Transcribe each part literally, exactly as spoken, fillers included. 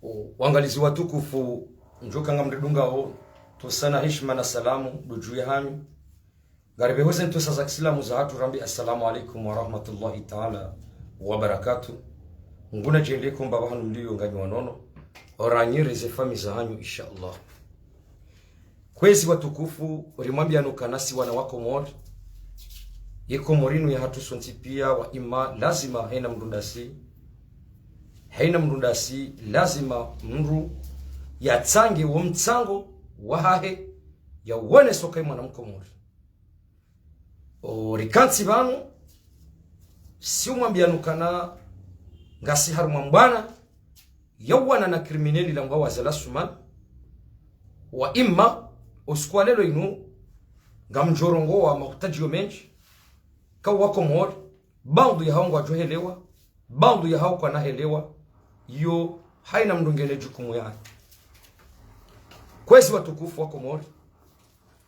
O, wangalizi watukufu, ndjoka ngamridungao, ntsosa na heshima na salamu ndo dju yahanyu. Ngaripveho ze ntsosa za kisilamu zahatru, rambe assalamu alaikum wa rahmatullahi taala wa barakatuh. Nguna djende komba pvahanu mliyo nganyi wanono, oranyire ze famiyi zahanyu, insha Allah. Kwezi watukufu, rimwambiani ukana si wana wa Komori. Ye Komori inu yahatru sontsi pia, wa imma lazima hayina mndru ndasi, hayina mndru ndasi, lazima mndru yatsange wo mtsango wahahe, yawonese uka ye mwana Mkomori. O, rikantsi pvanu, si umwambiani ukana ngasi harumwa mbwana ya uwana na krimineli la ngwa Azali Assoumani. Wa imma, o usiku wa leo inu, ngamdjorongoa mahutadjiyo mendji, ka wa Komori, baadhwi yahao ngwadjohelewa, baadhwi yahao kwanahelewa, iyo hayina mndru ngena djukumu yahe. Kwezi watukufu wa Komori,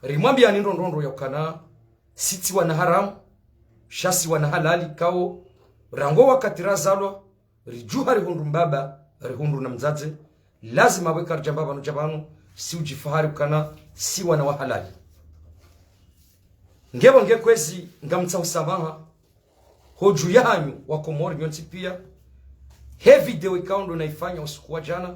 rimwambiani ndrongoo ya ukana, si tsi wana haramu, sha si wana halali, kao rangu wakati razalwa, ridjuha rihundru mbaba, rihundru na mdzadze, lazima weka ridjamba pvanu dja pvanu, si udjifahari ukana si wana wa halali. Ngepvo nge kwezi ngamtsaho samaha, ho dju yahanyu wa Komori nyontsi pia. He video ikao ndo naifanya usiku wa djana,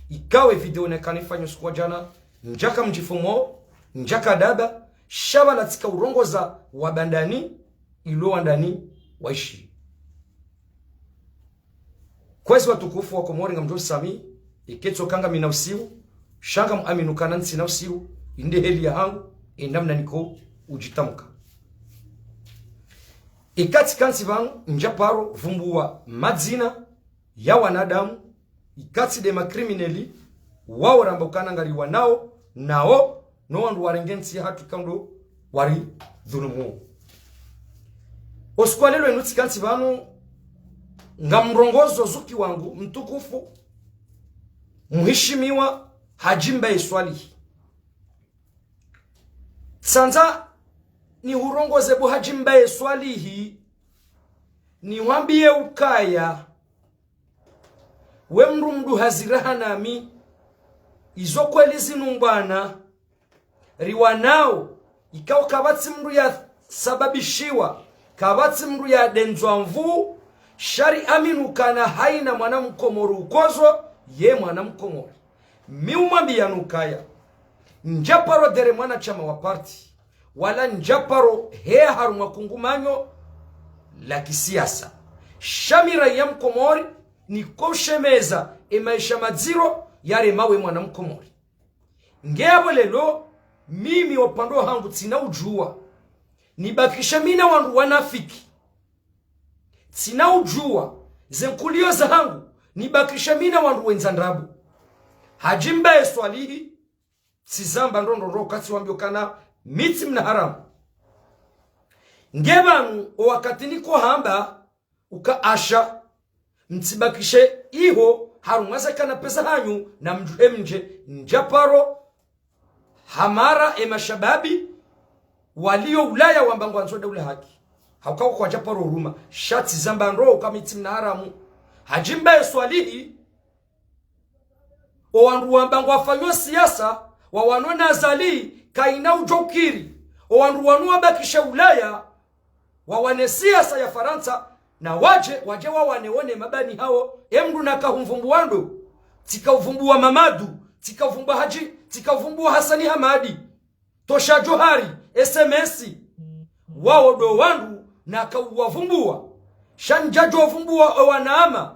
ikao ye video neka naifanya usiku wa djana, ndjaka mdjifumo, ndjaka daba, sha pvala tsika urongoza wa bandani, ilo wandani waishi. Kwezi watukufu wa Komori ngamdjo samihi, eka tsoka ngamina usiu, sha ngamwamini ukana ntsina usiu, inde heli yahangu, ye namna niko udjitamka. Eka tsikantsi pvanu, ndjaparo vumbua madzina ya wanadamu, eka tsi nde makrimineli, wao ramba ukana ngari wanao, nao, no wandru warenge ntsi yahatru ikao ndo waridhulumu. O usiku wa leo inu tsikantsi pvanu, ngamrongozo zuki wangu mtukufu, mheshimiwa Hadji Mbae Swalihi. Tsandza nihurongoze bo Hadji Mbae Swalihi, nihwambiye ukaya, we mndru mdru haziraha nami, izo kweli zinu mbwana, riwanao, ikao kapvatsi mndru yasababishiwa, kapvatsi mndru yadendzwa nvuu, sha riamini ukana hayina mwana Mkomori ukozo, ye mwana Mkomori. Mi umwambiani ukaya, ndjaparo dere mwanashama wa parti, wala ndjaparo heya harumwa kungumanyo la kisiasa. Sha mi raiya Mkomori, niko ushemeza ye maesha madziro yarema we mwana Mkomori. Nge yapvo leo, mimi upande wahangu tsina udjua nibakishe mi na wandru wanafiki. Tsina udjua ze nkuliyo zahangu nibakishe mi na wandru wendza ndrabo. Hadji Mbae Swalihi, tsizamba ndrongoo ro katsi wambiyo ukana mi tsi mwana haramu. Nge pvanu o wakati niko hamba uka asha, mtsibakishe iho harumwa ze kanape zahanyu na mdjuhe mdje, ndjaparo hamara ye mashababi waliyo Ulaya wamba ngwandzo daula haki. Hauka kwadjaparo huruma, sha tsizamba ndro uka mi tsi mwana haramu. Hadji Mbae Swalihi, o wandru wamba ngwafanyo siasa, wawanao na Azali, kayina udjo ukiri. O wandru wanu wabakishe Ulaya, wawane siasa ya Farantsa, na wadje, wadje wawane wone mabani hawo, ye mndru naka humvumbua ndo, tsika uvumbua Mamadu, tsika uvumbua Hadji, tsika uvumbua Hassani Hamadi, Tosha Djohari, S M S, wawo ndo wandru naka uwavumbua, sha ndjadjo vumbua o wanama.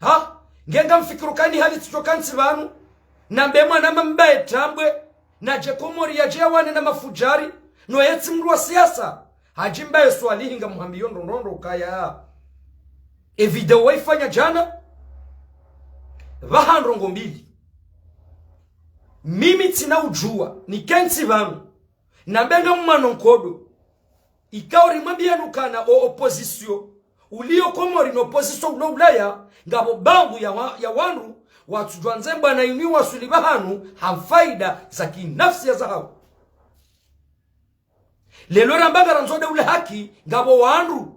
Ha? Nge ngamfikiri ukaya ni hali tsidjo kantsi pvanu, nambe mwanama Mbae Tambwe, nadje Komori yadje yawane na mafudjari, no ye tsi mndru wa siasa. Hadji Mbae Swalihi ngamhambiyo ndrongoo ro ukaya, ye video waifanya djana, pvaha ndrongoo mbili. Mimi tsina udjua, nikentsi pvanu, nambe ngamumwano nkodo, ikao rimwambiyani ukana o opposition uliyo Komori no opposition ulo Ulaya, ngapvo baadhwi ya wa-, ya wandru watsudjwandze mbwana inu iwaswili pvahanu ha faida za kinafsia zahawo. Leo ramba ngarandzo daula haki, ngapvo wandru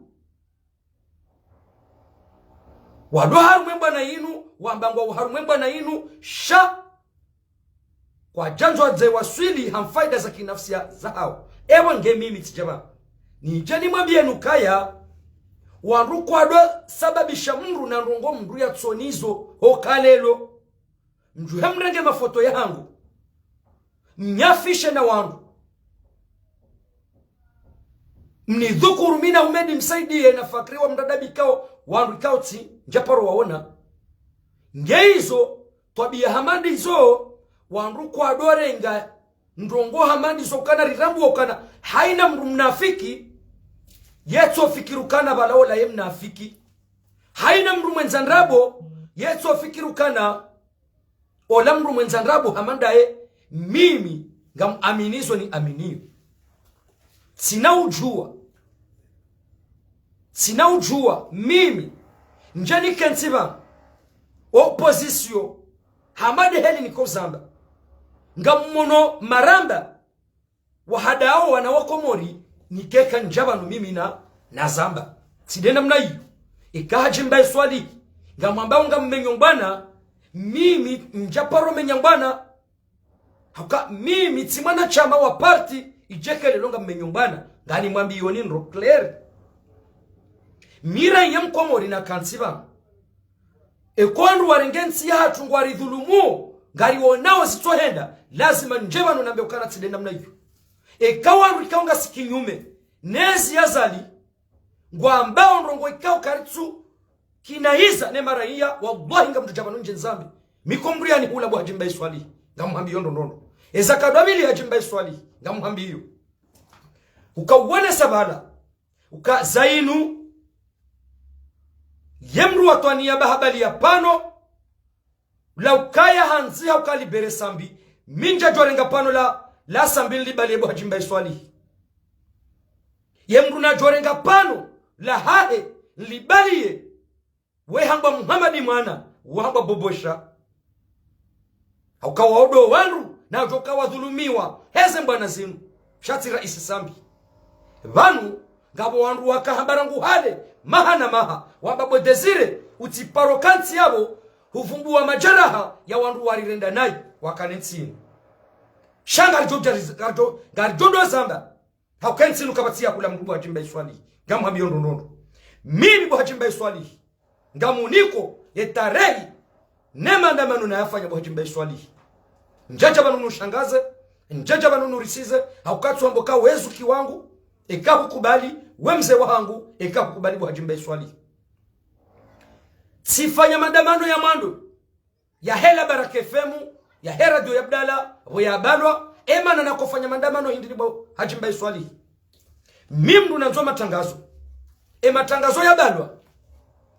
walo harumwa e mbwana yinu, wamba ngwao harumwa e mbwana yinu, sha kwadjandzo wadze waswili ha faida za kinafsia zahawo. Ewa nge mimi tsidjapva nidje nimwambiyeni ukaya wandru kwado sababisha mndru na ndrongo mndru yatsonizo hoka leo. Mdjuhe mrenge mafoto yahangu, mnyafishe na wandru. Mnidhukuru mi na Humedi Msaidiye na Fakri wa Mdadabi ikao wandru ikao tsi ndjaparo waona. Nge izo, twabiya hama ndizo, wandru kwado renga ndrongo hama ndizo ukana rirambuwa ukana haina mndru mnafiki yetsofikiri ukana pvala ola ye mnafiki. Haina mndru mwendza ndrabo yetsofikiri ukana ola mndru mwendza ndrabo hama ndaye. Mimi ngamuaminizo niaminiyo. Tsina udjuwa. Tsina udjuwa. Mimi ndje nikentsi pvanu opposition hama nde heli niko zamba. Ngammono maramba wahadao wana wa Komori, nikeka ndja pvanu mimi na, nazamba. Tsi nde namna iyo. Eka Hadji Mbae Swalihi ngamwambao ngammenyo mbwana, mimi ndjaparo menya mbwana. Hauka mimi tsi mwanashama wa parti idjeke leo ngammenyo mbwana. Nganimwambiyoni ndro clair. Mi raia mkomori nakantsi pvanu. Eka wandru warenge ntsi yahatru ngwaridhulumu, ngariwonao zitsohenda, lazima ndje pvanu nambe ukana tsi nde namna iyo. Eka wandru ikao ngasi kinyume nezi ya Azali, ngwambao ndrongo ikao karitsu kinaiza ne maraia, wallahi ngamdjo dja pvanu ndje nizambe. Mi ko mdru yanihula bo Hadji Mbae Swalihi, ngamhambiyo ndro ndro ndro. Eza kadwa mbili Hadji Mbae Swalihi, ngamhambiyo. Ukawonesa pvala uka zainu, ye mndru watwaniya ba habari ya pano, la ukaya handzi ha uka libere Sambi, mi ndjadjorenga pano la, la Sambi nilibaliye bo Hadji Mbae Swalihi. Ye mndru nadjorenga pano la hahe nilibaliye, we hambwa Muhamadi mwana, we hambwa Bobosha. Hauka wao ndo wandru nadjoka wadhulumiwa heze mbwana zinu. Sha tsi raisi Sambi. Pvanu ngapvo wandru waka hamba rangu hale maha na maha, wamba bo Désiré, utsiparo kantsi yapvo, huvumbuwa majaraha ya wandru warirenda nayi, wakane ntsini. Sha ngaridjo, ngaridjo, ngaridjo ndo zamba. Hauka ntsinu kapvatsi ya hula mndru bo Hadji Mbae Swalihi, ngamhambiyo ndro ndro ndro. Mimi bo Hadji Mbae Swalihi, ngamuniko ye tarehi ne maandamano nayafanya bo Hadji Mbae Swalihi. Ndjadja pvanu nushangaze, ndjadja pvanu nurisize, hauka tsi wambo ka we zuki wangu, eka hukubali, we mze wahangu, eka hukubali bo Hadji Mbae Swalihi. Tsifanya maandamano ya mwando, ya hela Baraka F M, ya he radio ya Abdallah, pvo yabalwa, emana nakofanya maandamano hindri ni bo Hadji Mbae Swalihi. Mi mndru nandzo matangazo. E matangazo yabalwa,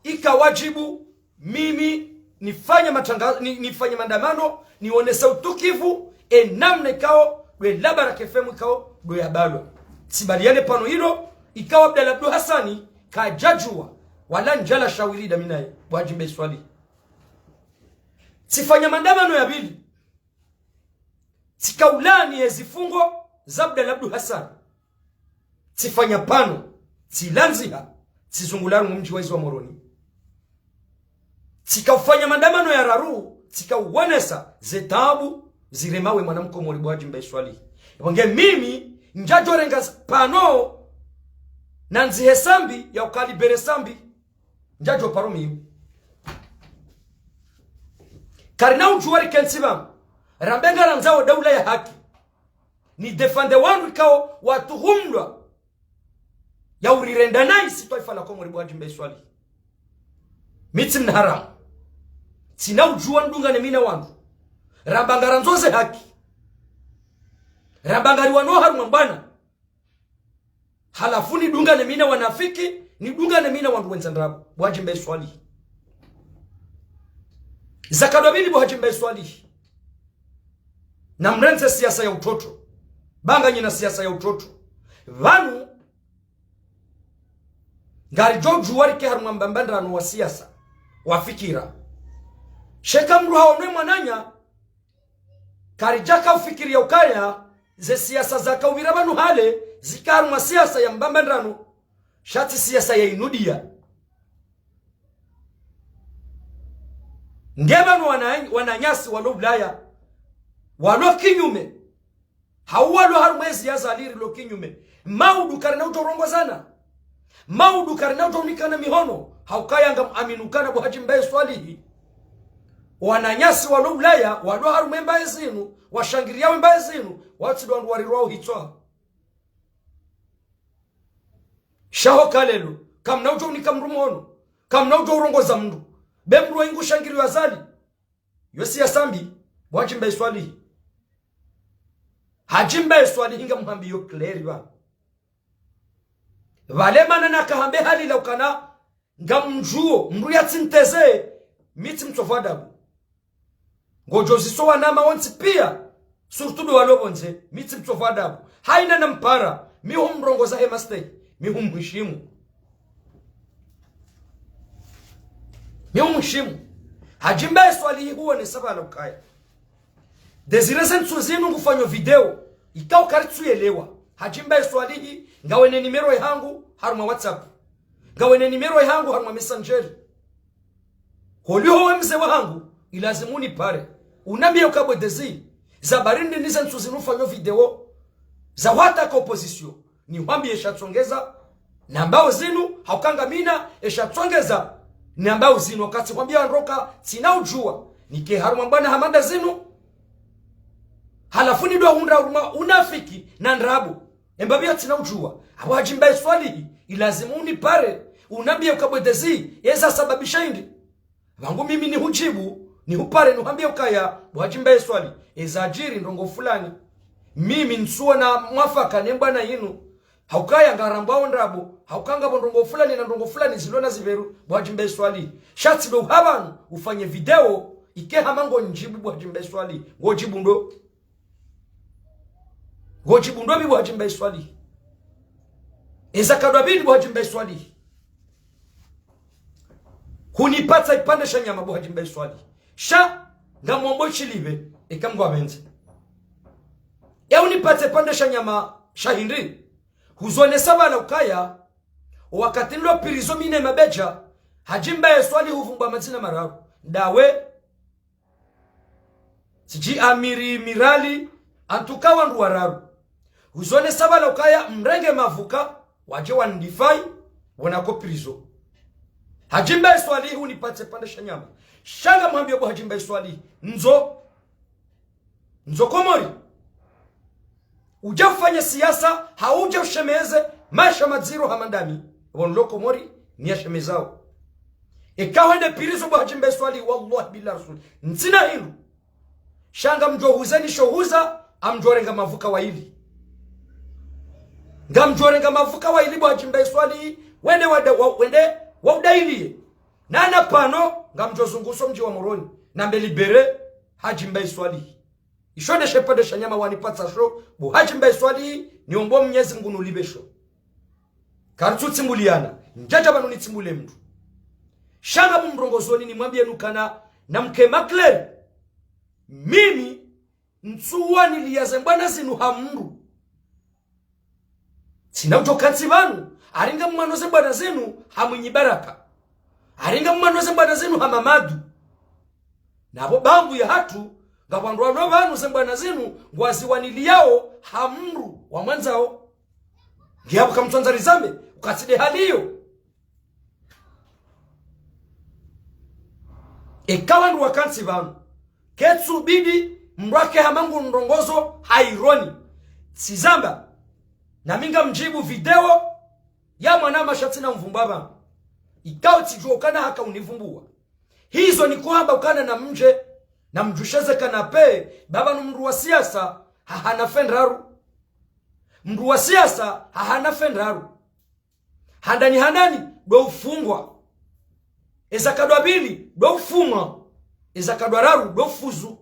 ika wadjibu mimi nifanye matanga-, ni, nifanye maandamano, nionese utukivu, e namna ikao, ndo la Baraka F M ikao, ndo yabalwa. Tsibaliyane pvanu ilo, ikao Abdallah Abdou Hassani, kadjadjuwa, wala ndjala shawiri nda mi naye, bo Hadji Mbae Swalihi. Tsifanya maandamano ya pvili. Tsikaulani ye zifungo za Abdallah Abdou Hassani. Tsifanya pvanu, tsilandziha, tsizungula harumwa mdji wa izi wa Moroni. Tsikaufanya maandamano ya raru, tsikauonesa ze taabu ziremawo mwana mkomori bo Hadji Mbae Swalihi. Ipvo nge mimi, ndjadjorenga pvanu, nandzihe Sambi, ya uka libere Sambi. Ndjadjo paro mimi. Karina udjuwa rikentsi pvanu, rambe ngarandzao daula ya haki. Ni défendre wandru ikao watuhumlwa ya urirenda nayi si twaifa la Komori bo Hadji Mbae Swalihi. Mi tsi mna haramu. Tsina udjuwa nidungane mi na wandru. Ramba ngarandzo ze haki. Ramba ngariwano harumwa mbwana. Halafu nidungane mi na wanafiki, nidungane mi na wandru wendza ndrabo, bo Hadji Mbae Swalihi. Za kadwa pvili bo Hadji Mbae Swalihi. Namrandze siasa ya utoto. Ba nganyina siasa ya utoto. Pvanu, ngaridjo djuwa rike harumwa mbambandrano wa siasa, wa fikira. Sha eka mndru haonwe mwananya, karidjaka ufikiri ya ukaya, ze siasa zaka upvira pvanu hale, zika harumwa siasa ya mbambandrano, sha tsi siasa ya inudia. Nge pvanu wana-, wananyasi walo Ulaya, walo kinyume. Hau walo harumwa ezi ya Azali rilo kinyume. Maudu karina udjo urongozana. Maudu karina udjo unikana mihono. Haukaya ngam amini ukana bo Hadji Mbae Swalihi. Wananyasi walo Ulaya, walo harumwa embaye zinu, washangiriya embaye zinu, watsi ndo wandru warirwao hitswa. Sha ho kalelo, kamna udjo unika mndru mhono, kamna udjo urongoza mndru. Be mndru wa ingu shangiriyo Azali. Yo siasa mbi, bo Hadji Mbae Swalihi. Hadji Mbae Swalihi ngamhambiyo clair pvanu. Pvale mana nakahambe halila ukana, ngamdjuo, mndru yatsi nteze, mi tsi mtsovu adabu. Ngodjo ziso wanama wontsi piya, surtout ndo walo pvondze, mi tsi mtsovu adabu. Haina nampara, mi humrongoza he mastehi, mi humheshimu. Mi humheshimu. Hadji Mbae Swalihi huonesa pvala ukaya. Désiré ze ntsu zinu ngufanyo video, ikao karitsu yelewa. Hadji Mbae Swalihi, ngawe ne numéro yahangu, harumwa WhatsApp. Ngawe ne numéro yahangu, harumwa Messenger. Holiho we mze wahangu, ilazimu unipare. Unambiye uka bo Désiré, za barindi ni ze ntsu zinu ufanyo video, za hwataka opposition. Nihwambiye esha tsongeza, nambao zinu, hauka ngamina, esha tsongeza, nambao zinu, wakati hwambiya wandru ka, tsina udjuwa, nike harumwa mbwana hama nda zinu, halafu nidwa hundra harumwa unafiki na ndrabo, embapvi ya tsina udjuwa, abo Hadji Mbae Swalihi, ilazimu unipare, unambiye uka bo Désiré, eza sababisha indri. Pvangu mimi nihudjibu, nihupare, nihwambiye ukaya, bo Hadji Mbae Swalihi, eza djiri ndrongo fulani. Mimi ntsuona mwafaka ne mbwana yinu. Haukaya ngarambwao ndrabo, hauka ngapvo ndrongo fulani na ndrongo fulani zilo na zipveru, bo Hadji Mbae Swalihi. Sha tsi ndo uha pvanu, ufanye video, ike hama ngondjibu bo Hadji Mbae Swalihi. Ngodjibu ndo. Ngodjibu ndo pvi bo Hadji Mbae Swalihi. Eza kadwa pvili bo Hadji Mbae Swalihi. Hunipatsa ipvandre sha nyama bo Hadji Mbae Swalihi. Sha, ngamwombo shilipve, eka mngwapvendze. E hunipatsa ipvandre sha nyama sha hindri. Huzonesa pvala ukaya, wakati nilo prison mi ne mabedja, Hadji Mbae Swalihi huvumbwa madzina mararu. Ndawe, tsidji Amiri Mirali, antuka wandru wararu. Huzonesa pvala ukaya mrenge mavuka, wadje wanidéfendre, wonako prison. Hadji Mbae Swalihi hunipatsa ipvandre sha nyama. Sha ngamwambiyo bo Hadji Mbae Swalihi, ndzo. Ndzo Komori. Udja ufanye siasa, hau udja ushemeze, maesha madziro hama ndami. Pvo nilo Komori, niyashemezao. Eka hwende prison bo Hadji Mbae Swalihi, wallahi billahi rasul. Ntsina hindru. Sha ngamdjo huza nisho huza, ngamdjo renga mavuka wayili. Ngamdjo renga mavuka wayili bo Hadji Mbae Swalihi, wende wada-, wa-, wende waudailiye. Na na pvanu, ngamdjo zunguso mdji wa Moroni, nambe libéré Hadji Mbae Swalihi. Isho nde she pvandre sha nyama wanipatsa sho, bo Hadji Mbae Swalihi, niombo Mnyezi Mngu nulipve sho. Karitsu tsimbuliana, ndjadja pvanu nitsimbule mndru. Sha ngamumrongozoni nimwambiyeni ukana, namke ma clair. Mimi, ntsuwaniliya ze mbwana zinu ha mndru. Tsina udjo kantsi pvanu, hari ngamwano ze mbwana zinu ha Mwinyi Baraka. Hari ngamwano ze mbwana zinu ha Mamadu. Na pvo bambu yahatru, ngapvo wandru walo pvanu ze mbwana zinu, ngwaziwaniliyao ha mndru wamwandzao. Nge apvo kamtsandza rizambe, uka tsi nde hali iyo. Eka wandru wakantsi pvanu, ketsu bidi mndru ake hama ngu ndrongozo ha ironi. Tsizamba, nami ngamdjibu video ya mwanama sha tsina umvumba pvanu. Ikao tsidjuwa ukana haka univumbuwa. Hizo nikuhamba ukana namdje, namdjusheze kana pe, pvapvanu mndru wa siasa, hahana fe ndraru. Mndru wa siasa, hahana fe ndraru. Handani handani, ndo ufungwa. Eza kadwa pvili, ndo ufumwa. Eza kadwa raru, ndo ufuzu.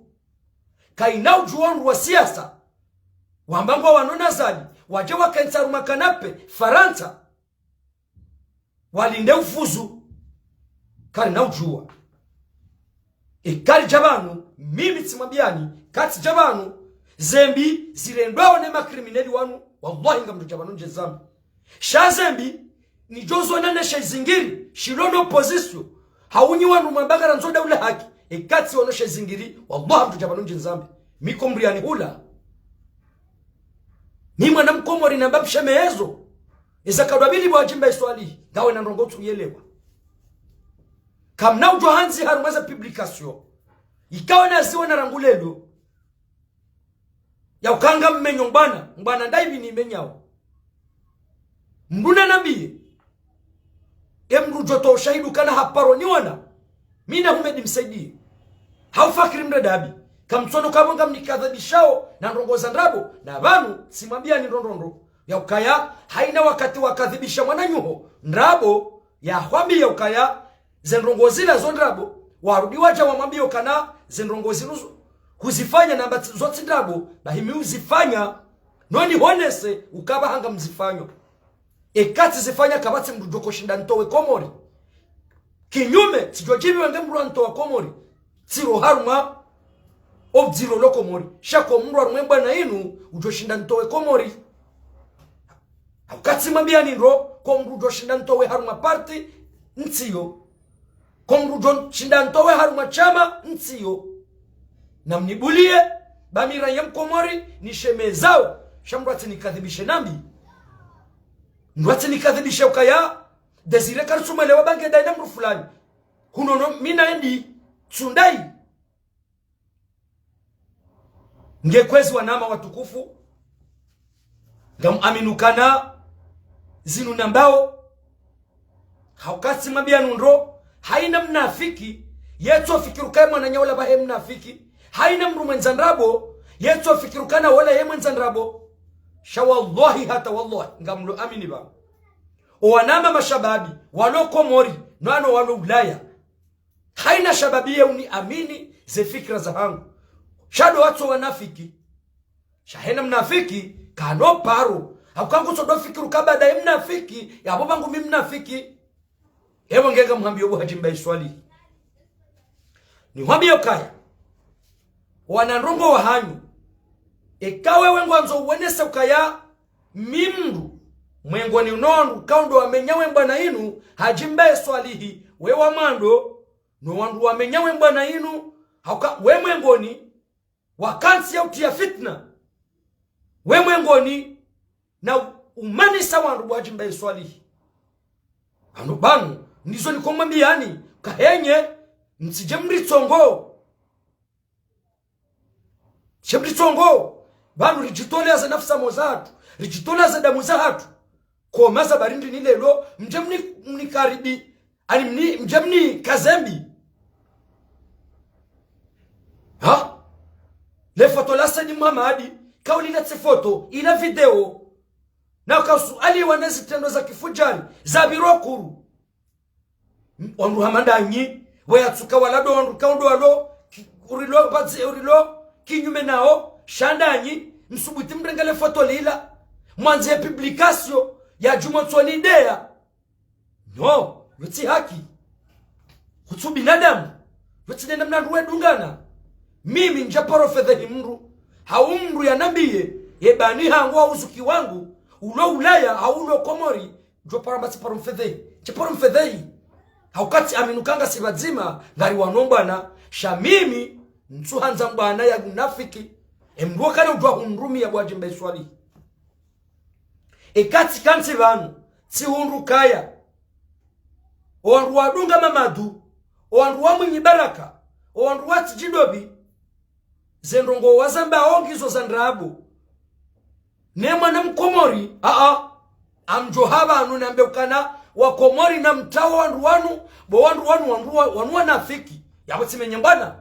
Kaina udjuwa mndru wa siasa. Wamba ngwawanao na Azali, wadje wakentsi harumwa kanape, Farantsa. Walinde ufuzu. Karina udjuwa. Eka ridja pvanu, mimi tsimwambiyani, katsidja pvanu, Zembi zirendwao ne makrimineli wanu, wallahi ngamdjo dja pvanu ndje Nzambi. Sha zembi, nidjo zona ne she zingiri, shilo no opposition. Hau nyi wanu mwamba ngarandzo daula haki. Eka tsi ono she zingiri, wallahi ngamdjo dja pvanu ndje Nzambi. Mi Komori yanihula. Mi mwana Mkomori namba mshemezo. Eza kadwa bili bo Hadji Mbae Swalihi, ngawe na ndrongoo tsuyelewa. Kamna udjo handzi harumwa ze publication. Ikao naziona rangu leo. Ya uka ngammenyo mbwana, mbwana ndaivi nimenyao. Mndru nanambiye. E mndru djo towa ushahidi ukana haparo niona. Mi na Humedi Msaidie. Hau Fakiri Mredabi. Kamtsono kabo ngamnikadhibishao na ndrongoo za ndrabo, na pvanu tsimwambiyani ndrongoo. Ya ukaya, haina wakati wakadhibisha mwananyaho ndrabo, ya hwambiya ukaya, ze ndrongoo zila zo ndrabo, warudi wadja wamwambiye ukana ze ndrongoo zinu zo-, huzifanya namba tsi-, zo tsi ndrabo, na himi uzifanya, no nihonese ukaba hanga mzifanyo. Eka tsizifanya kapvatsi mndru djo koshinda nitowe Komori. Kinyume, tsidjo djibiwa nge mndru anitowa Komori. Tsiro harumwa, o dziro lo Komori. Sha ko mndru harumwa e mbwana inu, udjo shinda nitowe Komori. Hauka tsimwambiyani ndro, ko mndru djo shinda nitowe harumwa parti, ntsiyo. Ko mndru djo shinda nitowe harumwa shama, ntsiyo. Na mnibuliye, ba mi raiya Mkomori, nishemezao, sha mndru atsinikadhibishe nambi. Mndru atsinikadhibishe ukaya, Désiré Karisumwelewa bange daina mndru fulani. Hunono mi naendi, tsundai. Nge kwezi wanama watukufu, ngamuamini ukana zinu nambao, hauka tsimwambiyani ndro, haina mnafiki, yetsofikiri ukaya mwananyaho ola pvahe mnafiki, haina mndru mwendza ndrabo, yetsofikiri ukana ola ye mwendza ndrabo. Sha wallahi hata wallahi, ngamlo amini pvanu. O wanama mashababi, walo Komori, no wanu walo Ulaya. Haina shababi ye uniamini ze fikira zahangu. Sha ndo watso wanafiki. Sha hena mnafiki, kano paro. Hauka ngutso ndo fikiri uka baada ye mnafiki, yapvo pvangu mi mnafiki. Ewe nge ngamhwambiyo bo Hadji Mbae Swalihi. Nihwambiyo ukaya. Wana ndrongoo wahanyu. Eka wewe ngwandzo uwenese ukaya, mi mndru, mwengoni no wandru, kaundru wamenya we mbwana inu, Hadji Mbae Swalihi, we wa mwando, no wandru wamenya we mbwana inu, hauka we mwengoni, wakantsi ya utiya fitna. We mwengoni, na umanisa wandru bo Hadji Mbae Swalihi. Pvanu pvanu, ndizo nikomwambiyani, kahenye, mtsidje mritsongo. She mritsongo, pvanu ridjitolea ze nafsi mo zahatru, ridjitolea ze damu zahatru. Ko maza barindi ni leo, mdje mni-, mnikaribi, ani mni-, mdje mnikazembi. Ha? Le foto la Said Mohamed, kauli la tsi foto, ila video. Na ukasualiwa ne zitrendwa za kifudjari, za pviro kuru. Wandru hama ndanyi, weyatsuka wala ndo wandru kaundru walo, ki-, urilo, pvadzi, urilo, kinyume nao, sha ndanyi, msubuti mrenge le foto lila, mwandze publication, ya djumwa ntsoni ndeya. No, yo tsi haki. Kutsu binadamu, yo tsi nena mna ndru wedungana. Mimi ndjaparo fedhehi mndru, hau mndru yanambiye, ye bani hangu hau zuki wangu, ulo Ulaya, hau ulo Komori, ndjoparo mba tsiparo mfedhehi. Tsiparo mfedhehi. Hauka tsiamini uka ngasi pvadzima, ngari wano mbwana. Sha mimi, ntsuhandza mbwana ya unafiki. E mndru wakana udjuwa hundrumiya bo Hadji Mbae Swalihi. Eka tsikantsi pvanu, tsihundru ukaya. O wandru wadunga Mamadu, o wandru wa Mwinyi Baraka, o wandru wa Tsidjidobi, ze ndrongoo wazambao ngizo za ndrabo. Ne mwana Mkomori, aa, amdjoha pvanu nambe ukana, Wakomori namtawe wandru wanu, bo wandru wanu, wandru wa-, wanu wanafiki. Yapvo tsimenye mbwana.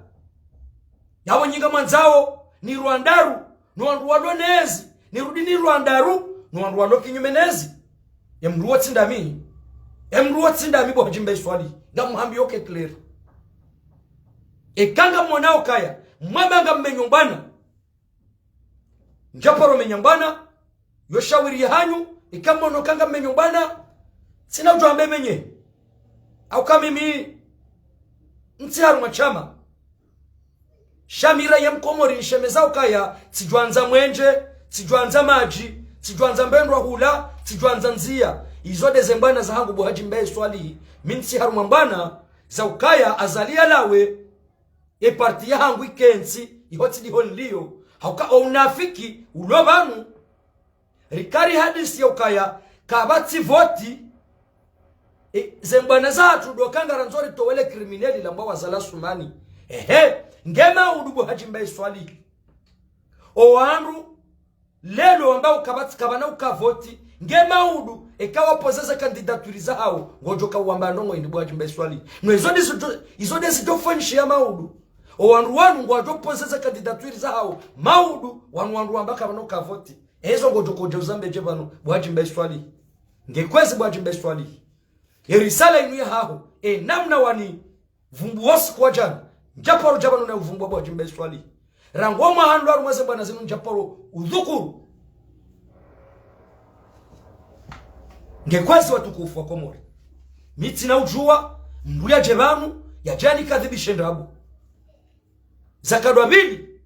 Yapvo nyi ngamwandzao, ni rwandaru, no wandru walo nezi, nirudi ni rwandaru, no wandru walo kinyume nezi. E mndru wo tsi ndami. E mndru wo tsi ndami bo Hadji Mbae Swalihi. Ngamhambiyo ke clair. Eka ngamwonao ukaya, mwamba ngammenyo mbwana. Ndjaparo menya mbwana, yo shawiri yahanyu, eka mwono uka ngammenyo mbwana, tsina udjuwa mbe menye. Hauka mimi, ntsi harumwa shama. Sha mi raia mkomori nishemeza ukaya, tsidjwandza mwenje, tsidjwandza madji, tsidjwandza mbendwa hula, tsidjwandza ndzia. Izo nde ze mbwana zahangu bo Hadji Mbae Swalihi. Mi ntsi harumwa mbwana za ukaya Azali yalawe, e parti yahangu ikentsi, iho tsi ndiho nilio. Hauka o unafiki ulo pvanu, rikari hadisi ya ukaya kapvatsi voti. E, ze mbwana zahatru ndo ka ngarandzo ritowe le criminel lambwa wa Azali Assoumani. Ehe, nge maudu bo Hadji Mbae Swalihi. O wandru leo wamba ukapvatsi, kapvana uka voti, nge maudu, eka wa poser ze candidature zahawo, ngodjo ka wamba ndrongo hindri bo Hadji Mbae Swalihi. No izo ndizo, izo nde zidjo fanyishiha maudu. O wandru wanu ngwadjo poser ze candidature zahawo, maudu, wanu wandru wamba kapvana uka voti. Ezo ngodjo kodja uzambe dje pvanu bo Hadji Mbae Swalihi. Nge kwezi bo Hadji Mbae Swalihi. E risala inu yahaho, e namna wani vumbuwa usiku wa djana, ndjaparo dja pvanu na uvumbuwa bo Hadji Mbae Swalihi. Rangu o mwaha nilo harumwa ze mbwana zinu ndjaparo udhukuru. Nge kwezi watukufu wa Komori. Mi tsina udjuwa, mndru yadje pvanu, yadje yanikadhibishe ndrabo. Za kadwa mbili,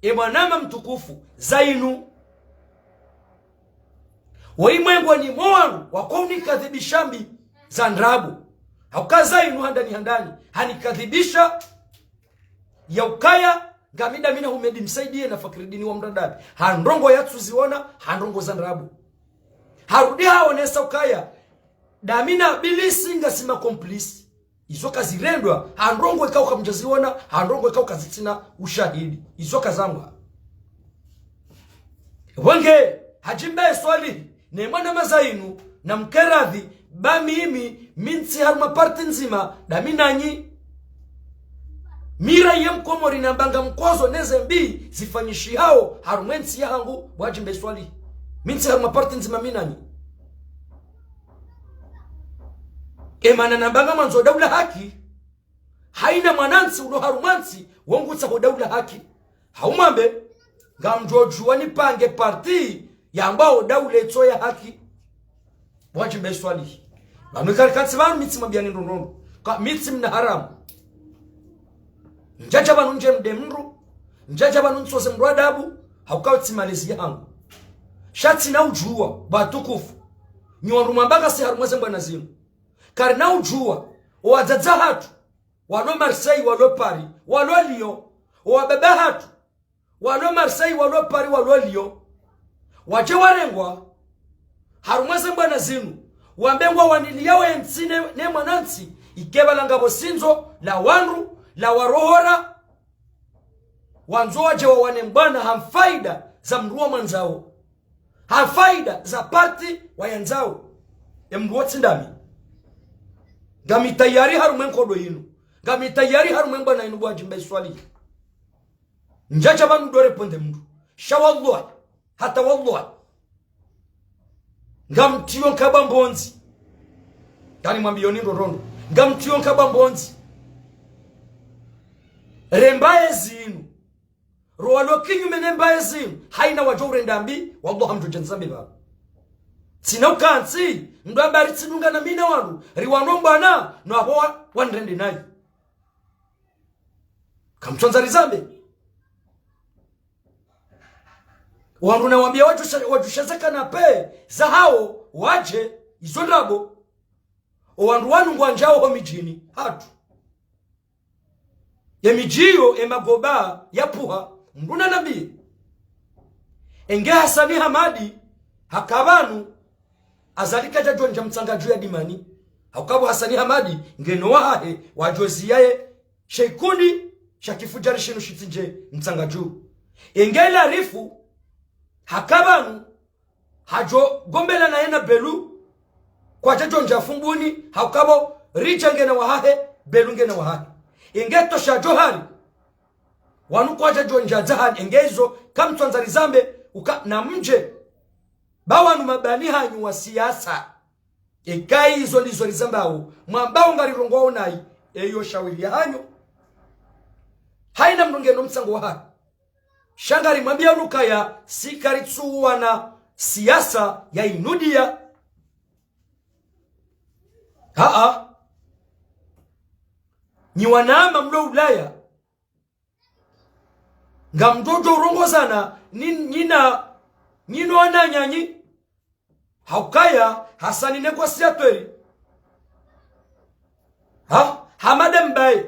e mwanama mtukufu, za inu. Wo imwengoni mwa wandru wako unikadhibisha mbi za ndrabo. Hauka za inu handani handani, hanikadhibisha ya ukaya, ngami ndami na Humedi Msaidie na Fakridini wa Mradabi. Ha ndrongo yatsuziona, ha ndrongo za ndrabo. Harudi haonesa ukaya, ndami na Bilisi ngasi ma complice. Izo kazirendwa, ha ndrongo ikao kamdjaziona, ha ndrongo ikao kazitsina ushahidi. Izo kazambwa. Wonge, Hadji Mbae Swalihi, ne mwanama za inu, na mkeradhi, ba mimi, mi ntsi harumwa parti ndzima, ndami nanyi. Mi raia mkomori namba ngamkodzo ne ze mbi zifanyishihao harumwa e ntsi yahangu bo Hadji Mbae Swalihi. Mi ntsi harumwa parti ndzima mi nanyi. E mana namba ngamwandzo daula haki. Haina mwanantsi ulo harumwa ntsi wo ngutsaho daula haki. Haumwambe, ngamdjo djuwa nipange parti yambwao daula itso ya haki. Bo Hadji Mbae Swalihi. Pvanu ikari kantsi pvanu mi tsi mwambiani ndrongo ndrongo. Ka mi tsi mna haramu. Ndjadja pvanu ndje mde mndru. Ndjadja pvanu ntsoze mndru adabu. Hauka wo tsi malezi yahangu. Sha tsina udjuwa, bo watukufu. Nyi wandru mwamba ngasi harumwa ze mbwana zinu. Karina udjuwa, o wadzadze hatru, walo Marseille, walo Paris, walo Lyon, o wababa hatru, walo Marseille, walo Paris, walo Lyon. Wadje warengwa, harumwa ze mbwana zinu, wambe ngwawaniliao e ntsi ne, ne mwanantsi, ike pvala ngapvo sindzo, la wandru, la warohora, wandzo wadje wawane mbwana ha mfaida za mndru wamwandzao. Ha faida za parti wayandzao. E mndru wo tsi ndami. Ngami tayari harumwa e nkodo inu. Ngami tayari harumwa e mbwana inu bo Hadji Mbae Swalihi. Ndjadja pvanu ndo répondre mndru. Sha wallah. Hata wallah. Ngamtiyo nkabwa mbondzi. Ngani mwambiyoni ndrongo ndrongo. Ngamtiyo nkabwa mbondzi. Remba e zinu. Ro walo kinyume ne mbaye zinu, haina wadjo urenda mbi, wallah hamdjo djandza mbi pvapvo. Tsina ukantsi, mndru amba ritsidungana mi na wandru, riwano mbwana, no apvo wa, wanirende nayi. Kamtsondza rizambe. Wandru nawambiya wadjusha, wadjusha ze kanape, zahawo, wadje, izo ndrabo. O wandru wanu ngwandjao ho midjini, hatru. Ye midji iyo, e magoba, yapvuha, mndru nanambiye. Enge Hasani Hamadi, haka pvanu, Azali kadjadjo ndja Mtsangadju ya Dimani, hauka pvo Hasani Hamadi, ngeno wahahe, wadjo ziyaye, she ikundi, sha kifudjari shinu shitsindje Mtsangadju. Enge Larifu, haka pvanu, hadjo gombela naye na Belu, kwadjadjo ndja Fumbuni, hauka pvo Ridja ngena wahahe, Belu ngena wahahe. Inge tosha djo hari, wanu kwadjadjo ndja Dzahani, inge izo, kamtsondza rizambe, uka namdje. Ba wanu mabani hanyu wa siasa. Eka izo ndizo rizambao, mwambao ngarirongoao nayi, eyo shawiri yahanyu. Haina mndru ngeno mtsango wahahe. Sha ngarimwambiya lukaya, si karitsuwana siasa ya inudiya. Haa. Nyi wanama mlo Ulaya. Ngamdjo urongozana, ni, nyina, nyino wananyanyi. Haukaya, Hasani négociateur. Ha? Hamada Mbaye.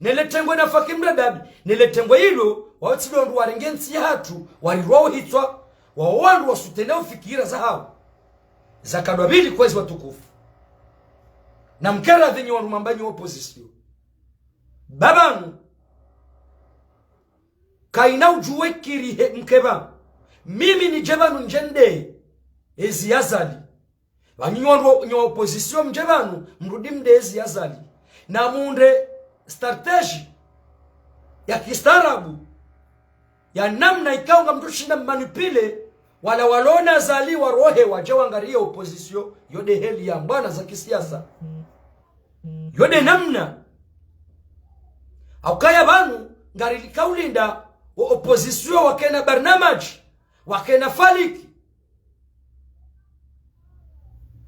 Nele tengwe na Faki Mradabi. Nele tengwe ilo, wao tsi ndo wandru warenge ntsi yahatru, warirwa uhitswa, wao wandru wasoutenir fikira zahawo. Zakadwa mbili kwezi watukufu. Na mkera dhinyi wandru mwamba nyi opposition. Ba pvanu, kayina udjuwe kiri he mke pvanu. Mimi nidje pvanu ndje nde ezi ya Azali. Pvanu nyi wandru, nyi opposition mdje pvanu, mrudi mnde ezi ya Azali. Na munde stratégie ya kistaarabu, ya namna ikao ngamdjo shinda mmanipuler, wala walo na Azali warohe wadje wangariye opposition, yo nde heli ya mbwana za kisiasa. Yo nde namna. Haukaya pvanu, ngarilika ulinda, o opposition wakena barnamaj, wakena faliki.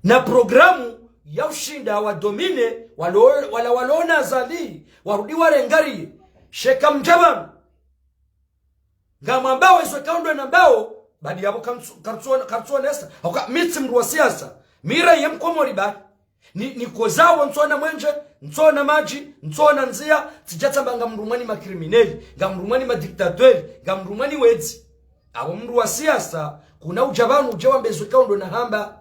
Na programu ya ushinda wa dominer, walo, wala walo na Azali, warudi warengariye. Sha eka mdja pvanu. Ngamwambao ezo ikao ndo nambao, badi yapvo kamtsu-, kamtsuona-, kamtsuonesa. Hauka mi tsi mndru wa siasa. Mi raia mkomori badi. Ni, nikozao ntsuona mwenje, ntsuona madji, ntsuona ndzia, tsidja tsamba ngamrumwa ni makrimineli, ngamrumwa ni madiktateri, ngamrumwa ni wedzi. Apvo mndru wa siasa, kuna udja pvanu udje wambe ezo ikao ndo nahamba.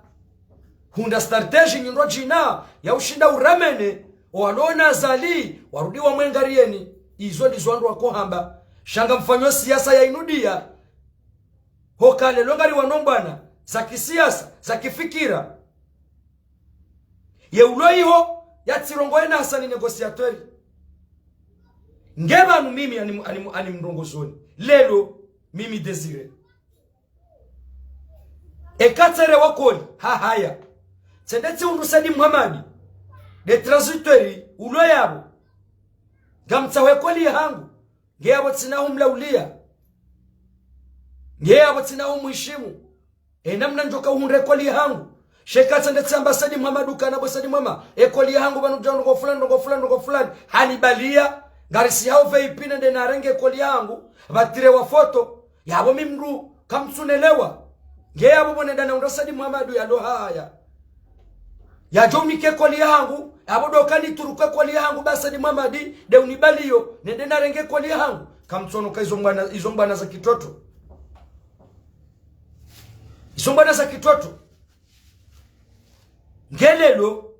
Hundra stratégie nyindro djina, ya ushinda uramene, owalo na Azali, warudi wamwengariyeni, izo ndizo wandru wakohamba. Sha ngamfanyo siasa ya inudia. Hoka leo ngariwano mbwana, za kisiasa, za kifikira. Ye ulo iho, yatsirongowe na Hasani négociateur. Nge pvanu mimi ani, ani, ani mrongozoni. Leo, mimi Désiré. Eka tsere wa Koli, ha haya. Tsende tsihundru Said Mohamed, nde transitaire, ulo yapvo. Ngamtsaho ekoli yahangu. Nge yapvo tsina humlaulia. Nge yapvo tsina humheshimu. E namna ndjoka uhundre ekoli yahangu. Sha eka tsende tsamba Said Mohamed ukana bo Said Mohamed. Ekoli yahangu pvanu dja ndrongo fulani, ndrongo fulani, ndrongo fulani. Hanibalia. Ngarisihao V I P nende narenge ekoli yahangu. Pvatire wa foto. Yapvo mi mndru, kamtsunelewa. Nge yapvo pvo nenda nahundra Said Mohamed yalo haya. Yadjo unike ekoli yahangu, yapvo ndo kanituruku ekoli yahangu ba Said Mohamed, nde unibaliyo, nende narenge ekoli yahangu. Kamtsuono ka izo mbwana, izo mbwana za kitoto. Izo mbwana za kitoto. Nge leo,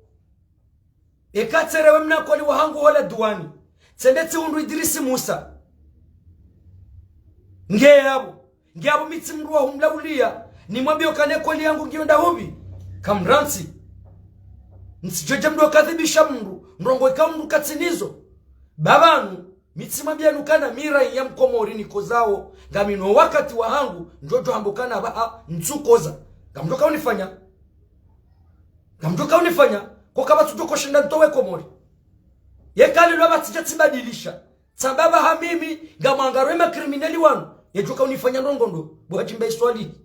eka tsere we mna koli wahangu hola duwani. Tsende tsihundru Idrisi Musa. Nge yapvo. Nge yapvo mi tsi mndru wa humlaulia. Nimwambiyo ukana ekoli yahangu ngiyo ndahupvi. Kamrantsi. Ntsidjodja mndru wakadhibisha mndru. Ndrongo ikao mndru katsinazo. Ba pvanu. Mi tsimwambiyani ukana mi raia mkomori nikozao, ngamina owakati wahangu, ndjodjo hamba ukana pvaha ntsukoza. Ngamdjoka unifanya. Ngamdjoka unifanya, koka pvatsudjo koshinda ntowe Komori. Yeka leo pvatsidja tsibadilisha. Tsamba pvaha mimi, ngamwangarwe makrimineli wanu. Yedjoka unifanya ndrongo ndo, bo Hadji Mbae Swalihi.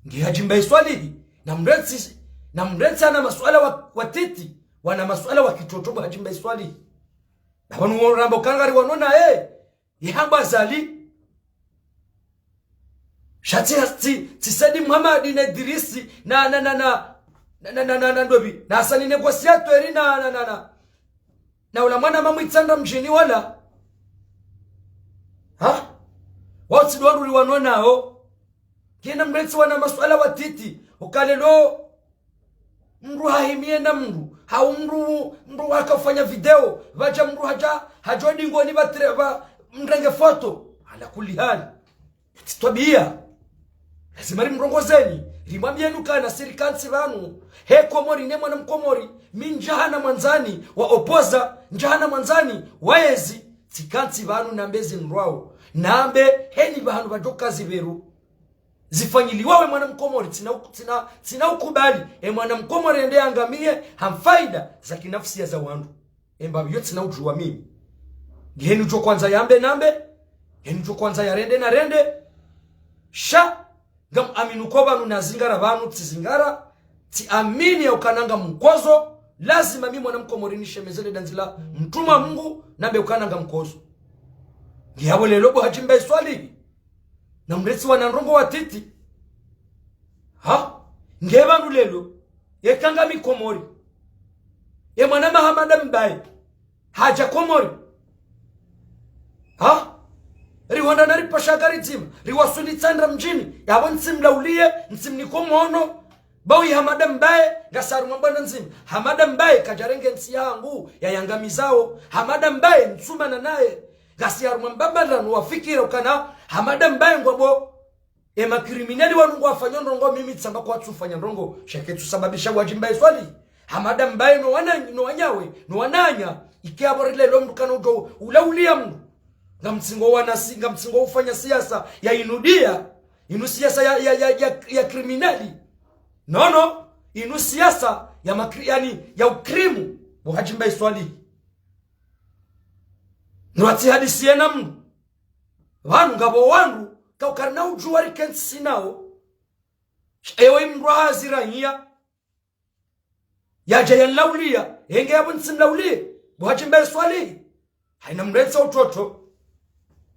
Nge Hadji Mbae Swalihi, na mrentsi, na mrentsi ana masuala wa, wa titi, wana masuala wa kitoto bo Hadji Mbae Swalihi. Na pvanu woramba ukana ngariwano naye, yehamba Azali. Sha tsi, tsi, tsi Said Mohamed na Idrisi, na, na, na, na, na ndopvi, na Hasani négociateur na, na, na, na. Na ula mwana mamwitsandra mdjini wala. Ha? Wao tsi ndo wandru riwano nao. Kena mrentsi wana masuala wa titi. Uka leo mndru hahimiye na mndru. Hau mndru, mndru wakafanya video. Pvadja mndru hadja, hadjo dingoni pvatire, pva mrenge foto. Ala kulli hali. Tsi twabiya. Lazima rimrongozeni. Rimwambiyeni ukana si rikantsi pvanu. He Komori ne mwana mkomori. Mi ndjahana mwandzani wa opposer. Ndjahana mwandzani wa yezi. Tsikantsi pvanu nambe ezi ndrawo. Nambe heni pvahanu pvadjoka zipveru. Zifanyiliwa we mwana mkomori, tsina, tsina, tsina ukubali, e mwana mkomori ende yangamiye, ha mfaida za kinafsia za wandru. Emba iyo tsina udjuwa mimi. Ngeni udjo kwandza yambe nambe, ngeni udjo kwandza yarende narende. Sha, ngam amini uka pvanu nazingara pvanu tsizingara, tsi amini ya ukana ngamkozo, lazima mi mwana mkomori nishemeze le dandzi la mtrumwa Mungu, nambe ukana ngamkozo. Nge yapvo lelo bo Hadji Mbae Swalihi. Na mrentsi wana ndrongoo watiti. Ha? Nge pvanu lelo. Eka ngami Komori. Ye mwanama Hamada Mbae. Hadja Komori. Ha? Rihondra na ripasha gari dzima. Riwaswili Tsandra mdjini. Yapvo ntsimlaulie, ntsimniko mhono. Bawi Hamada Mbae, ngasi harumwa mbwana ndzima. Hamada Mbae, kadjarenge ntsi yangu, yayangamizao. Hamada Mbae, ntsumana naye. Ngasi harumwa mbapvandra no wafikira ukana, Hamada Mbae ngwapvo. Ye makrimineli wanu ngwafanyao ndrongoo mimi tsamba kwatsufanya ndrongoo. Sha ketsusababisha bo Hadji Mbae Swalihi. Hamada Mbae no wana, no wanyawe, no wananya. Ike yapvo rilelo mndru kana udjo, ulaulia mndru. Ngamtsingo wana si, ngamtsingo ufanya siasa ya inu dia. Inu siasa ya, ya, ya, ya, ya krimineli. No, no. Inu siasa ya makri, yani, ya ukrimu. Bo Hadji Mbae Swalihi. Nwatsihadisiye na mndru. Pvanu ngapvo wandru, kaukarina udjuwa rikentsi nao. Ewe mndru hazira hiya. Yadja yanlaulia, enge yapvo ntsimlaulie, bo Hadji Mbae Swalihi. Haina mrentsi utoto.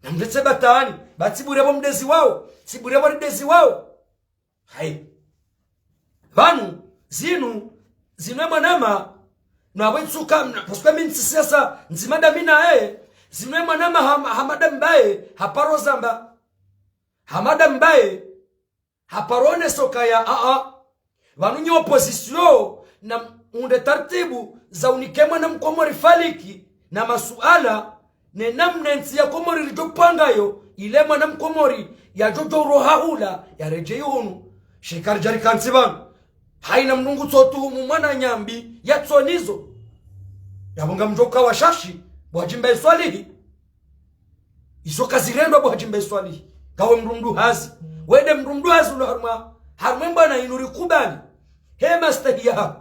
Na mrentsi batwani, ba tsibure bo mdezi wao, tsibure bo ridezi wao. Hai. Pvanu, zinu, zinu ye mwanama, na wetsuka, mna, parce que mi ntsi siasa, ndzima dami naye, zinu ye mwanama Ham-, Hamada Mbae, haparo zamba. Hamada Mbae, haparo oneso kaya, a, a. Pvanu nyi opposition, na mhundre taratibu, za unike mwana mkomori faliki, na masuala, ne namna entsi ya Komori ridjo pvangayo, ile mwana mkomori yadjo djo uroha hula, yaredjeyi hunu. Sha eka ridja rikantsi pvanu. Haina mndru ngutso tuhumu mwananya mbi, yatsonizo. Yapvo ngamdjo uka washashi, bo Hadji Mbae Swalihi. Izo kazirendwa bo Hadji Mbae Swalihi. Ngawe mndru mduhazi. Wende mndru mduhazi ulo harumwa, harumwa mbwana inu rikubali. He mastehi yaho.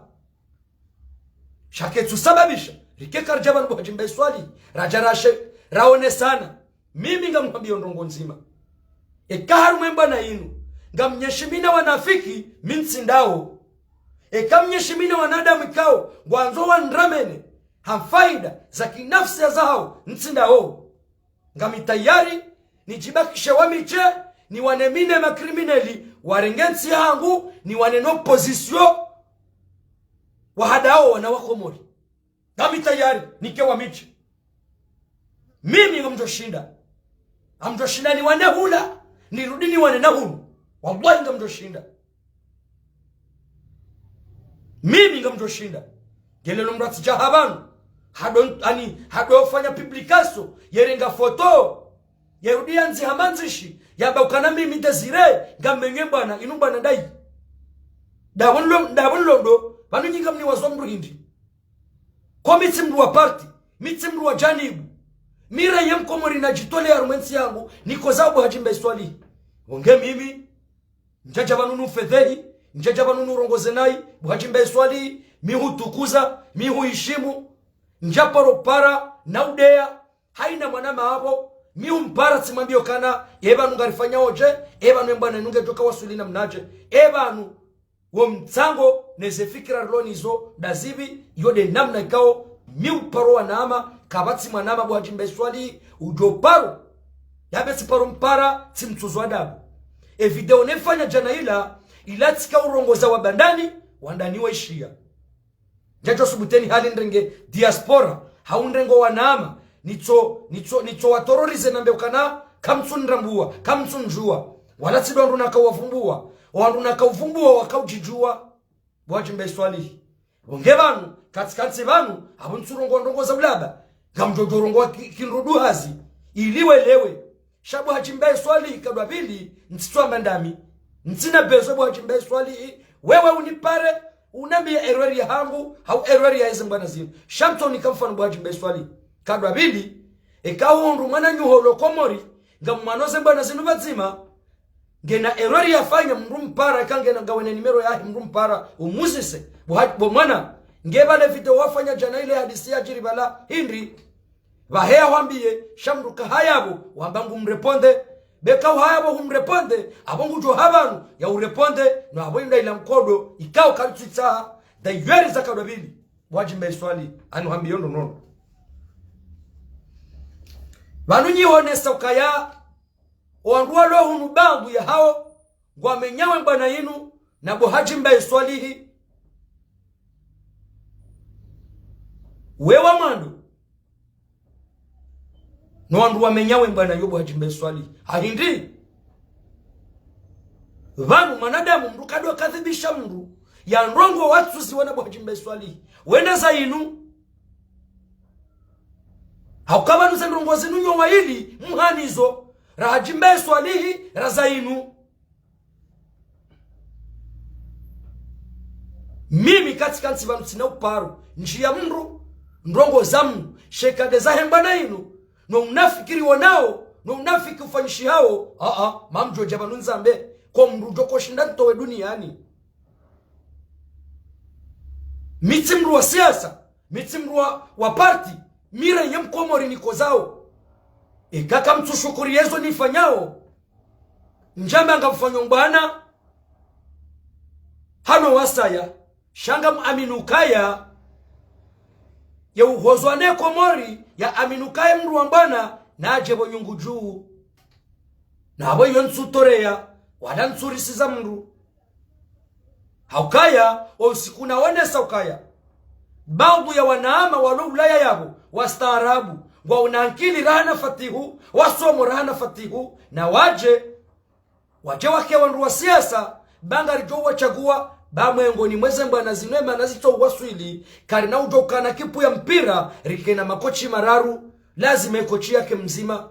Sha ketsusababisha, rike karidja pvanu bo Hadji Mbae Swalihi, radja rashe, raonesana. Mimi ngamhwambiyo ndrongoo ndzima. Eka harumwa mbwana inu, ngamnyeshimina wanafiki, mi ntsi ndawo. Eka mnyeshimina wanadamu ikao, ngwandzo wandramene, ha faida, za kinafsi ya zahao, ntsi ndawo. Ngami tayari, nidjibakishe wa miche, niwane mine makrimineli, warenge ntsi yahangu, niwane no opposition, wahadao wana wa Komori. Ngami tayari, nike wa miche. Mimi ngamdjo shinda. Ngamdjo shinda niwane hula, nirudi niwane na hunu. Wallahi ngamdjo shinda. Mimi ngamdjo shinda. Ngelelo mndru atsidja ha pvanu. Hado, ani, hado fanya publication, yerenga foto. Yerudi yandzi ha mandzishi, yamba ukana mimi Désiré, ngammenye mbwana, inu mbwana ndayi. Ndapvo nlo-, ndapvo nlondo, pvanu nyi ngamniwazo mndru hindri. Ko mi tsi mndru wa parti, mi tsi mndru wa janibu. Mi raia mkomori nadjitolea harumwa entsi yangu, nikoza bo Hadji Mbae Swalihi. Wonge mimi, ndjadja pvanu nufedhehi, ndjadja pvanu nurongoze nayi, bo Hadji Mbae Swalihi, mi hutukuza, mi huhishimu, ndjaparo para, na udeya, haina mwanama apvo, mi humpara tsimwambiyo ukana, e pvanu ngarifanyao dje, e pvanu e mbwana inu ngedjo ka waswili namnadje, e pvanu, wo mtsango, neze fikira rilo nizo, ndazipvi, iyo nde namna ikao, mi uparo wanama, kapvatsi mwanama bo Hadji Mbae Swalihi, udjo paro. Yambe tsiparo mpara, tsimtsuzo adabu. E video nefanya djana ila, ila tsika urongoza wa bandani, wandani waishiya. Ndjadjo subuteni hali ndrenge diaspora, hau ndrenge wanama, nitso, nitso, nitso waterroriser nambe ukana, kamtsunirambua, kamtsunijua. Wala tsi ndo wandru naka wavumbua, wandru naka uvumbua, waka udjijua. Bo Hadji Mbae Swalihi. Wonge pvanu, katsi kantsi pvanu, apvo ntsurongoa ndrongoo za ulaba. Ngamdjo djo rongoa ki-, kindru duhazi. Ili welewe. Sha bo Hadji Mbae Swalihi kadwa pvili, ntsitswa mandami. Ntsina besoin bo Hadji Mbae Swalihi. Wewe unipare, unambiye erreur yahangu, hau erreur ya eze mbwana zinu. Sha mtsonika mfano bo Hadji Mbae Swalihi. Kadwa pvili, eka hundru mwananyuho ulo Komori, ngamwanoze mbwana zinu pvadzima, ngena erreur yafanya mndru mpara, eka ngena ngawena numéro yahe mndru mpara, umuzise. Bo ha-, bo mwana, nge pvale video wafanya djana ile hadisi yadjiri pvala hindri. Pvaheya hwambiye, sha mndru kahaya pvo, wamba ngumrépondre. Beka uhaya pvo humrépondre, apvo ngudjo ha pvanu, ya urépondre, no apvo inda ila nkodo, ikao kalitswitsa, dayeri za kadwa pvili. Bo Hadji Mbae Swalihi, anu hambiyo ndo nono. Pvanu nyi honesa ukaya, owandru walo hunu baadhwi yahawo, ngwamenyawo mbwana yinu, na bo Hadji Mbae Swalihi. Wewa mwando. No wandru wamenyawo mbwana yo bo Hadji Mbae Swalihi. Hahindi. Pvanu mwanadamu mndru kadjo kadhibisha mndru. Ya ndrongo watsuziwa na bo Hadji Mbae Swalihi. Wena za yinu. Hauka pvanu ze ndrongo zinu nyo wayili, mhanizo. Ra Hadji Mbae Swalihi, ra za yinu. Mimi katsika ntsi pvanu tsina uparo. Ndjiya mndru, ndrongo za mndru, sheka nde zahe mbwana yinu, no unafiki riwonao, no unafiki ufanyishihao, aa, mamdjodja pvanu nizambe, ko mndru djoko shinda nitowe duniyani. Mi tsi mndru wa siasa, mi tsi mndru wa, wa parti, mi raia mkomori nikozao. Eka kamtsushukuri yezo nifanyao, ndjamba ngamfanyo mbwana, hano wasaya, sha ngamamini ukaya, ye uhozwa ne Komori, yaamini ukaya mndru wa mbwana, nadje pvo nyungu dju. Na pvo iyo ntsutoreya, wala ntsurisiza mndru. Haukaya, o usiku nawonesa ukaya. Baadhwi ya wanama walo Ulaya yapvo, wastaarabu, ngwauna ankili raha na fatihu, wasomo raha na fatihu, na wadje, wadje wake wandru wa siasa, ba ngaridjo watsagua, ba mwengoni mweze mbwana zinu emana zitso uwaswili, karina udjo ukana kipu ya mpira, rikena makochi mararu, lazima ekochi yake mdzima.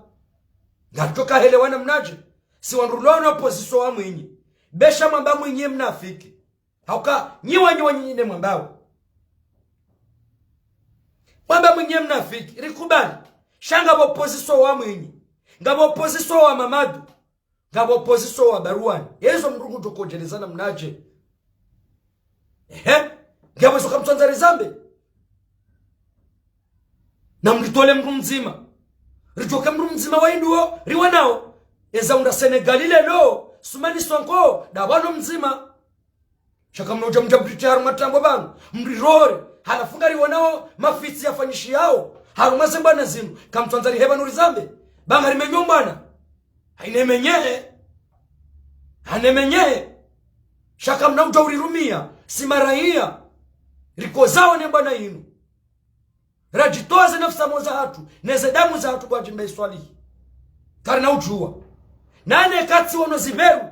Ngaridjo kahelewana mnadje, si wandru lona opozisio wa Mwinyi. Be sha mwamba Mwinyi ye mnafiki. Hauka, nyi wanyi wanyi ne mwambao. Mwamba Mwinyi ye mnafiki, rikubali. Sha ngapvo opozisio wa Mwinyi. Ngapvo opozisio wa Mamadu. Ngapvo opozisio wa Baruani. Ezo mndru ngudjo kodjeleza na mnadje. Ehe. Ngapvo izo kamtsandza rizambe. Na mritole mndru mdzima. Ridjoke mndru mdzima wa induo, riwanao. Eza unda Senegali lelo, Soumani Sonko, nda pvanu mdzima. Sha kamnodja mdja mrite harumwa trambo pvanu, mrirore, halafu ngariwanao mafitsi yafanyishihao, harumwa ze mbwana zinu, kamtsandza rihe pvanu rizambe, ba ngarimenyo mbwana. Hayinemenyehe. Hanemenyehe. Sha kamna udja urirumia, si maraia. Rikozao ne mbwana yinu. Radjitowa ze nafsi zahatru, neze damu zahatru bo Hadji Mbae Swalihi. Karina udjuwa. Nane katsi wono zipveru,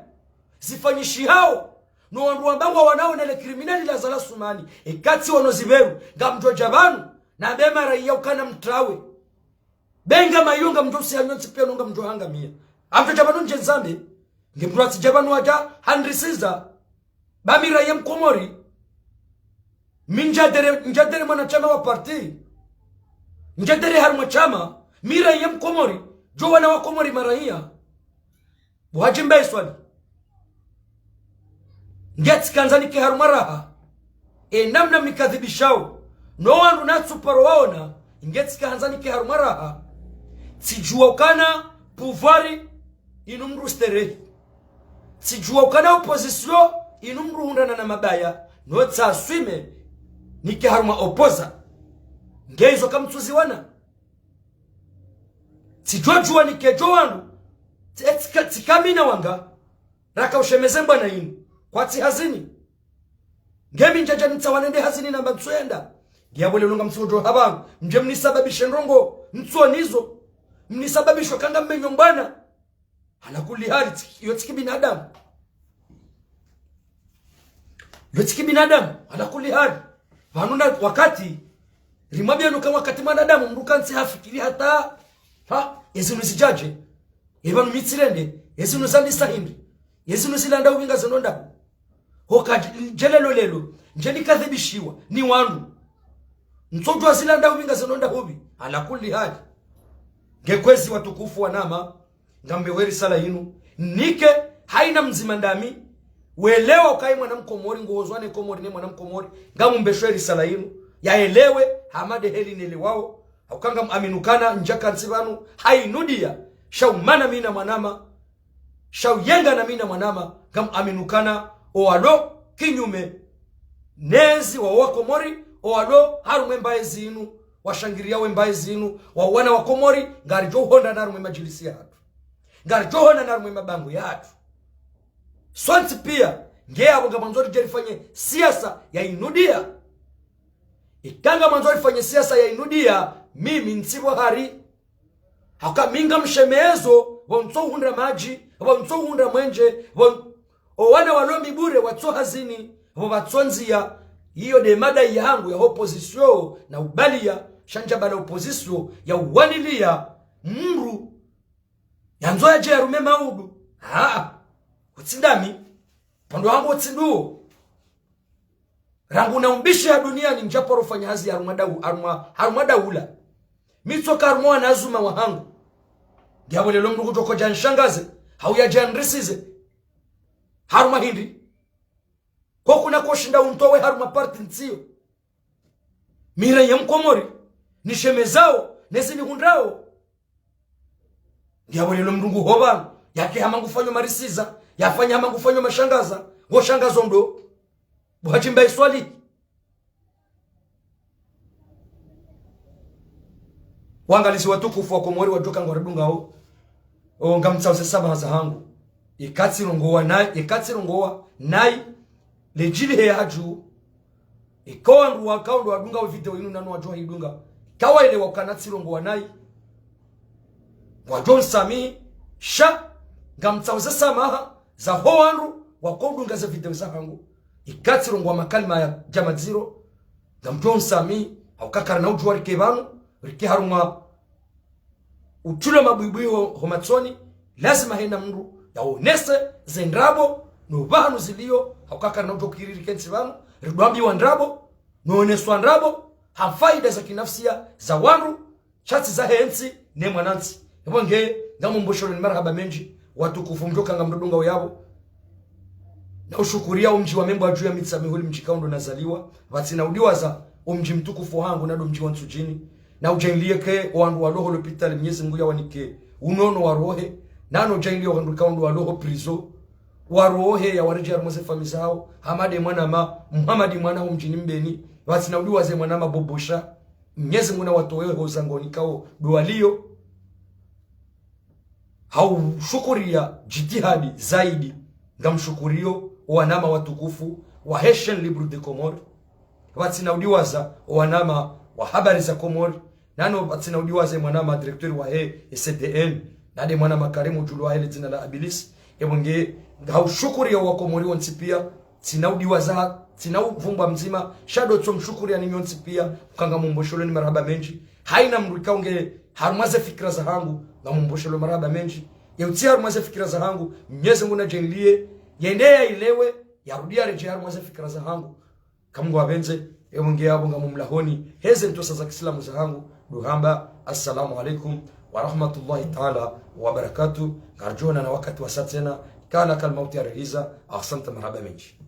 zifanyishihao, no wandru wamba ngwawanao nele kriminali la Azali Assoumani, e katsi wono zipveru, ngamdjodja pvanu, na be maraia ukana mtrawe. Be ngamayo ngamdjo usiha nyontsi pia no ngamdjo hangamia. Amdjodja pvanu ndje nizambe, nge mndru atsidja pvanu wadja, hanrisiza. Ba mi raia mkomori. Mi ndjadere, ndjadere mwanashama wa parti. Ndjadere harumwa shama. Mi raia mkomori. Djo wana wa Komori maraia. Bo Hadji Mbae Swalihi. Ngetsikandza nike harumwa raha. E namna mnikadhibishao. No wandru natsuparo waona. Ngetsikandza nike harumwa raha. Tsidjuwa ukana pouvoir inu mndru sterehi. Tsidjuwa ukana opozisio inu mndru hundrana na mabaya, no tsaswime, nike harumwa opoza. Nge izo kamtsuziwana. Tsidjodjuwa nike djo wandru, tsi-, tsika-, tsikamina wanga, raka ushemeze mbwana inu, kwatsi hazini. Nge mi ndjadja nitsawane nde hazini namba ntsuyenda. Nge yapvo lelo ngamtsuodjo hapvangu, mdje mnisababishe ndrongo, ntsuonizo, mnisababishe kanga mmenyo mbwana. Ala kulli hali, tsi-, yo tsi kibinadamu. Yo tsi kibinadamu, ala kulli hali. Pvanu na wakati, rimwambia nuka wakati mwanadamu, mndru kantsi hafikiri hata, ha, ezinu zidjadje, epvanu mi tsirende, ezinu zandisa hindri, ezinu zilanda upvinga zeno ndahu. Hoka dj-, dje lelo lelo, ndje nikadhibishiwa, ni wandru. Ntsodjuwa zilanda upvinga zeno ndahu pvi, ala kulli hali. Nge kwezi watukufu wanama, ngambe we risala yinu. Nike, hayina mdzima ndami. Welewa ukayi mwana mkomori, ngohozwa ne Komori ne mwana mkomori. Ngamumbesho ye risala yinu. Yaelewe, hama nde heli nelewao. Hauka ngamuamini ukana, ndjaka ntsi pvanu, hayinu ndiya. Sha umana mi na mwanama. Sha uyenga na mi na mwanama. Ngamuamini ukana, owalo, kinyume. Nezi wa wa Komori, owalo, harumwa embaye zinu. washangiriya we mbayi zinu, wa wana wa Komori, ngaridjo hondra harumwa ye madjilisi yahatru. Ngaridjo hondra harumwa ye mabangwe yahatru. Sontsi piya, nge yapvo ngamwandzo ridje rifanye siasa ya inudiya. Ika ngamwandzo rifanye siasa ya inudiya, mimi ntsipvo hari. Haka mi ngamshemezo, pvo ntsohundra madji, pvo ntsohundra mwenje, pvo n-, o wana walo mibure watso hazini, pvo pvatso ndziya. Iyo nde mada yahangu ya opposition na ubaliya, sha ndjapvala opposition ya uwaniliya mdru yandzo yadje yarume maudu. Haa, utsi ndami, pvandru hangu utsi nduwo. Rangu na umbishe ya duniani ndjaparo fanya hazi harumwa dau-, harumwa, harumwa daula. Mi tsoka harumwa wanazuma wahangu. Ndiyapvo leo mdru kutsokodja nishangaze, hau yadje yanirisize. Harumwa hindri. Ko kuna koshinda untowe harumwa parti ntsiyo. Mi raia mkomori, nishemezao, nezi nihundrao. Ndiyapvo leo mdru ngu hopvanu, yake hama ngufanyo marisiza, yafanya hama ngufanyo mashangaza, ngoshangazo ndo. Buhadji mbayi swali. Wangalizi watukufu wa Komori wadjoka ngwaridungao. O, ngamtsauze samaha zahangu. Ika tsirongowa nayi, ika tsirongowa nayi, ledjili he yadju. Ika wandru wakao ndo wadunga we video inu nanu wadjo hayidunga, ika waelewa ukana tsirongowa nayi, ngwadjo nisamihi, sha ngamtsauze samaha zaho wandru wakao udunga ze video zahangu. Ika tsirongowa makalima yadja madziro, ngamdjo nisamihi, hauka karina udjuwa rike pvanu, rike harumwa utulwa mabwibwi ho, ho matsoni, lazima hena mdru yaonese ze ndrabo, no pvahanu ziliyo, hauka karina udjo kiri rike ntsi pvanu, ridwambiwa ndrabo, nooneswa ndrabo, ha faida za kinafsia za wandru, sha tsi zahe ntsi ne mwanantsi. Yapvo nge, ngamumbosholoni marahaba mendji, watukufu mdjoka ngamdodunga uyapvo. Na ushukuriya omdji wa Membwadju ya Mitsamihuli mdji kao ndo nazaliwa, pvatsina udiwaza omdji mtukufu wahangu nado mdji wa Ntsudjini. Na udjaanliye ke owandru walo ho lopitali Mnyezi Mungu yawanike unono warohe, nano udjaanliye owandru kao ndo walo ho prison warohe yawaredjeyi harumwa ze famiyi zawo, Hamade mwana ma, Muhamadi mwana ho mdjini Mbeni, pvatsina udiwaza mwana ma Bobosha. Mnyezi Mungu nawatowe ho zangoni kao ndo waliyo. Haushukuriya jitihadi zaidi, ngamshukuriyo owanama watukufu wahe Chaîne Libre des Comores, pvatsina udiwaza owanama wa Habari za Comores, nano pvatsina udiwaza mwanama directeur wahe C D N, nade mwanama Karimu djulu wahe le dzina la Abilis. Yapvo nge, ngaushukuriya owakomori wontsi piya, tsina udiwaza, tsina uvumbwa mdzima, sha ndo tso mshukuriya ni nyontsi piya, uka ngamumbosholoni marahaba mendji. Haina mdru ikao nge harumwa ze fikira zahangu, ngamumboshelo marahaba mendji. Ye utsi harumwa ze fikira zahangu, Mnyezi Mungu nadjaanliye, yende yaelewe, yarudi yaredjeyi harumwa ze fikira zahangu. Eka Mungu yapvendze, yapvo nge yapvo ngamumlahoni, heze ntsontsa za kiislamu zahangu, ndo hamba, assalamu alaikum wa rahmatullahi taala wa barakatuh, ngaridjo onana wakati wasa tsena, kana kal mauti ya rehiza, ahsanta marahaba mendji.